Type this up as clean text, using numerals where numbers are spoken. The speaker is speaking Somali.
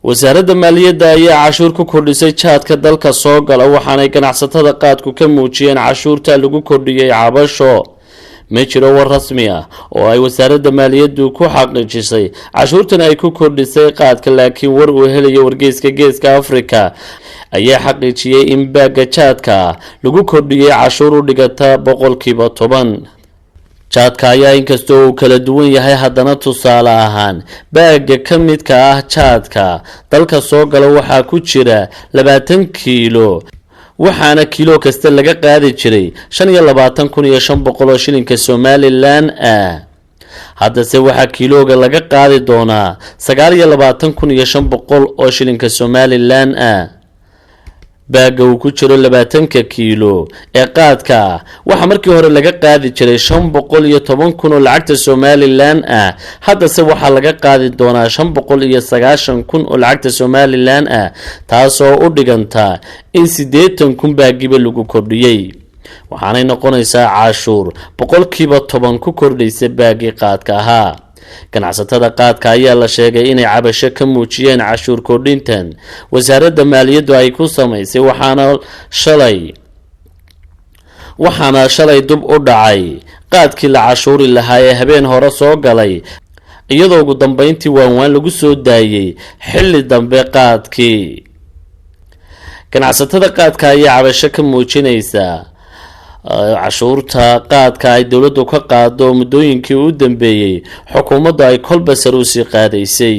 Wasaaradda maaliyadda ayaa cashuur ku kordhisay jaadka dalka soo gala, waxaanay ganacsatada qaadku ka muujiyeen cashuurta lagu kordhiyey cabasho. Ma jiro war rasmi ah oo ay wasaaradda maaliyaddu ku xaqiijisay cashuurtan ay ku kordhisay qaadka, laakiin war uu helayo wargeyska Geeska Afrika ayaa xaqiijiyey in baagga jaadka lagu kordhiyey cashuur u dhigata 10%. Jaadka ayaa inkastoo uu kala duwan yahay, haddana tusaale ahaan baagga ka midka ah jaadka dalka soo gala waxaa ku jira 20 kiilo, waxaana kiilo kasta laga qaadi jiray 25,500 oo shilinka Somaliland ah. Haddase waxaa kiilooga laga qaadi doonaa 29,500 oo shilinka Somaliland ah. Baagga uu ku jiro 20-ka kiilo ee qaadka ah waxaa markii hore laga qaadi jiray 510,000 oo lacagta Somaliland ah, haddase waxaa laga qaadi doonaa 590,000 oo lacagta Somaliland ah, taasoo u dhiganta in 80,000 baagiba lagu kordhiyey. Waxaanay noqonaysaa cashuur 10% ku kordhaysa baagii qaadka ahaa. Ganacsatada qaadka ayaa la sheegay inay cabasho ka muujiyeen cashuur kordhintan wasaaradda maaliyaddu ay ku samaysay, waxaana shalay dub u dhacay qaadkii la cashuuri lahaa ee habeen hore soo galay, iyadoo ugu dambeyntii waanwaan lagu soo daayey xilli dambe qaadkii. Ganacsatada qaadka ayaa cabasho ka muujinaysa cashuurta qaadka ay dowladdu ka qaado muddooyinkii u dambeeyey xukuumaddu ay kolba sare usii qaadaysay.